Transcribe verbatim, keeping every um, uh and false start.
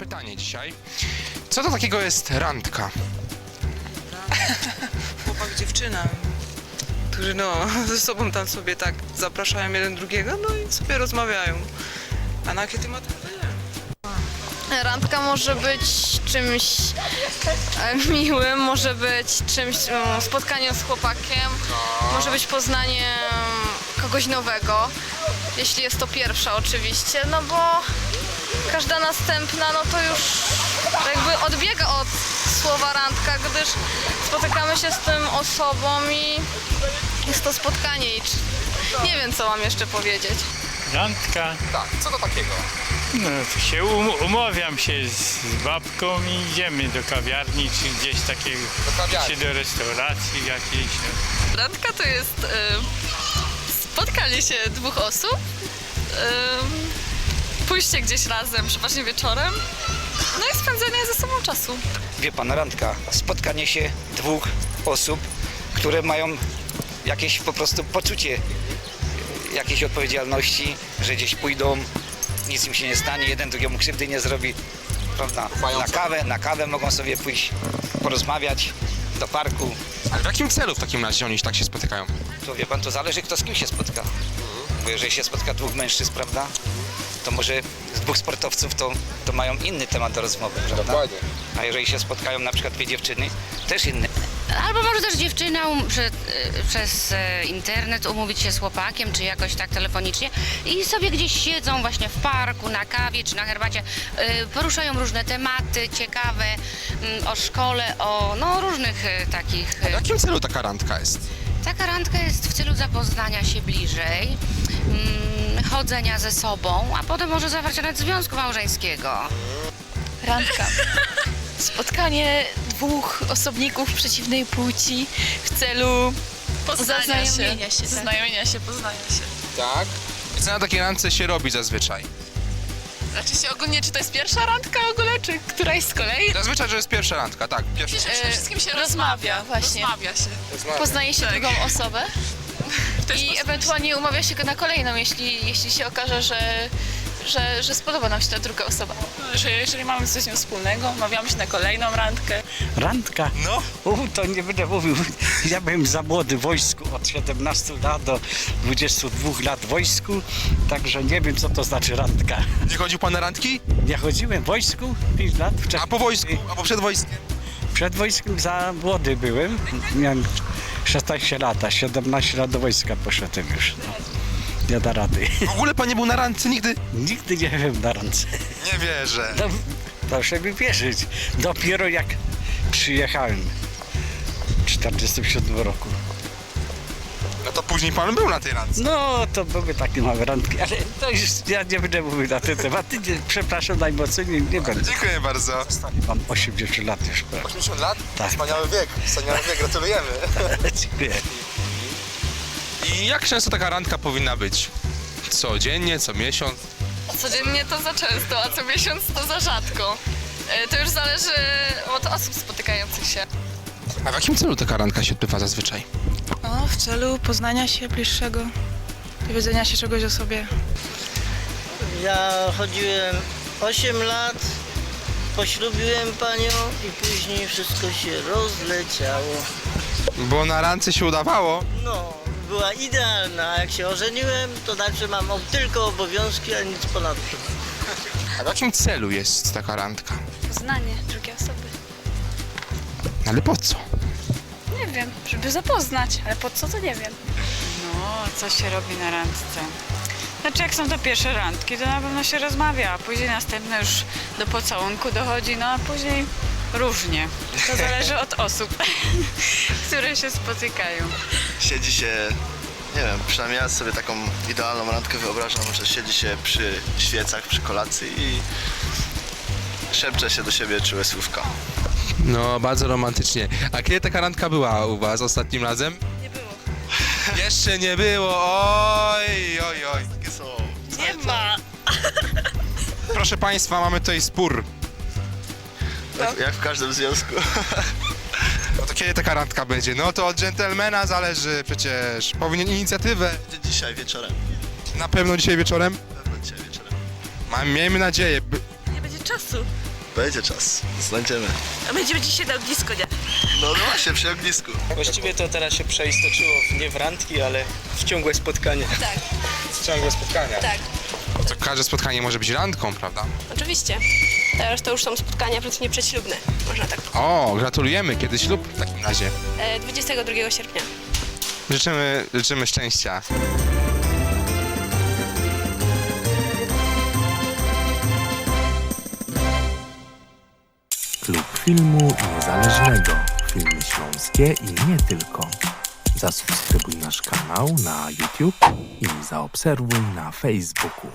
Pytanie dzisiaj. Co to takiego jest randka? Chłopak, dziewczyna, którzy no, ze sobą tam sobie tak zapraszają jeden drugiego, no i sobie rozmawiają. A na jakie tematy? No nie wiem. Randka może być czymś e, miłym, może być czymś, mm, spotkaniem z chłopakiem, może być poznaniem kogoś nowego, jeśli jest to pierwsza oczywiście, no bo każda następna, no to już jakby odbiega od słowa randka, gdyż spotykamy się z tą osobą i jest to spotkanie i czy... nie wiem, co mam jeszcze powiedzieć. Randka. Tak, co to takiego? No, to się um, umówiłam się z, z babką i idziemy do kawiarni, czy gdzieś takiego, Do kawiarni. czy do restauracji jakiejś. No. Randka to jest y, spotkanie się dwóch osób, y, pójście gdzieś razem, przeważnie wieczorem, no i spędzenie ze sobą czasu. Wie pan, randka, spotkanie się dwóch osób, które mają jakieś po prostu poczucie jakiejś odpowiedzialności, że gdzieś pójdą, nic im się nie stanie, jeden drugiemu krzywdy nie zrobi, prawda? Na kawę, na kawę mogą sobie pójść, porozmawiać do parku. Ale w jakim celu w takim razie oni tak się spotykają? To, wie pan, to zależy, kto z kim się spotka. Bo jeżeli się spotka dwóch mężczyzn, prawda, to może z dwóch sportowców to, to mają inny temat do rozmowy, prawda? Dokładnie. A jeżeli się spotkają na przykład dwie dziewczyny, też inny. Albo może też dziewczyna um, prze, e, przez e, internet umówić się z chłopakiem, czy jakoś tak telefonicznie i sobie gdzieś siedzą właśnie w parku, na kawie czy na herbacie, e, poruszają różne tematy ciekawe, mm, o szkole, o no, różnych e, takich... W jakim celu taka randka jest? Taka randka jest w celu zapoznania się bliżej, mm, chodzenia ze sobą, a potem może zawarcia nawet związku małżeńskiego. Randka. Spotkanie dwóch osobników przeciwnej płci w celu zaznajomienia się. Tak. Zaznajomienia się, poznania się. Tak. I co na takiej randce się robi zazwyczaj? Znaczy się ogólnie, czy to jest pierwsza randka w ogóle, czy któraś z kolei? Zazwyczaj, że jest pierwsza randka, tak. Pierwsza. Przede wszystkim się rozmawia. Właśnie. Rozmawia się. Poznaje się Tak. Drugą osobę W ten i sposób. Ewentualnie umawia się go na kolejną, jeśli, jeśli się okaże, że, że, że spodoba nam się ta druga osoba. Że jeżeli mamy coś z nią wspólnego, umawiamy się na kolejną randkę. Randka? No. U, to nie będę mówił. Ja byłem za młody w wojsku, od siedemnastu lat do dwudziestu dwóch lat w wojsku, także nie wiem, co to znaczy randka. Nie chodził pan na randki? Nie chodziłem w wojsku pięć lat. Wcześniej. A po wojsku, albo przed wojskiem? Przed wojskiem za młody byłem. Miałem szesnaście lat, a siedemnaście lat do wojska poszedłem już. No. Nie da rady. W ogóle pan nie był na randce nigdy? Nigdy nie byłem na randce. Nie wierzę. No, proszę mi wierzyć. Dopiero jak przyjechałem w czterdziestym siódmym roku. No to później pan był na tej randce. No, to były takie małe randki, ale to już ja nie będę mówił na ten temat. Nie, przepraszam najmocniej, nie, nie będę. Dziękuję bardzo. Mam osiemdziesiąt lat już prawie. osiemdziesiąt lat? Tak. Wspaniały wiek, wspaniały wiek, gratulujemy. Dziękuję. I jak często taka randka powinna być? Codziennie, co miesiąc? Codziennie to za często, a co miesiąc to za rzadko. E, To już zależy od osób spotykających się. A w jakim celu taka randka się odbywa zazwyczaj? O, w celu poznania się bliższego, dowiedzenia się czegoś o sobie. Ja chodziłem osiem lat, poślubiłem panią i później wszystko się rozleciało. Bo na randce się udawało. No, była idealna, a jak się ożeniłem, to znaczy mam ob- tylko obowiązki, a nic ponadto. A w jakim celu jest taka randka? Poznanie drugiej osoby. Ale po co? Nie wiem, żeby zapoznać, ale po co, to nie wiem. No, co się robi na randce? Znaczy, jak są to pierwsze randki, to na pewno się rozmawia, a później następne już do pocałunku dochodzi, no a później różnie. To zależy od osób, które się spotykają. Siedzi się, nie wiem, przynajmniej ja sobie taką idealną randkę wyobrażam, że siedzi się przy świecach, przy kolacji i szepcze się do siebie czułe słówka. No, bardzo romantycznie. A kiedy taka randka była u was ostatnim razem? Nie było. Jeszcze nie było. Oj, oj, oj. Takie są. Nie ma. Proszę państwa, mamy tutaj spór. Jak, jak w każdym związku. No to kiedy taka randka będzie? No to od dżentelmena zależy przecież. Powinien inicjatywę. Będzie dzisiaj wieczorem. Na pewno dzisiaj wieczorem? Na pewno dzisiaj wieczorem. Mam, miejmy nadzieję. By- Nie będzie czasu. Będzie czas. Znajdziemy. A będziemy dzisiaj na ognisku, nie? No, no właśnie, przy ognisku. Właściwie to teraz się przeistoczyło w nie w randki, ale w ciągłe spotkania. Tak. Ciągłe spotkania. Tak. To każde spotkanie może być randką, prawda? Oczywiście. Teraz to już są spotkania praktycznie przedślubne, można tak. O, gratulujemy, kiedy ślub w takim razie? E, dwudziestego drugiego sierpnia. Życzymy, życzymy szczęścia. Klub Filmu Niezależnego. Filmy śląskie i nie tylko. Zasubskrybuj nasz kanał na YouTube i zaobserwuj na Facebooku.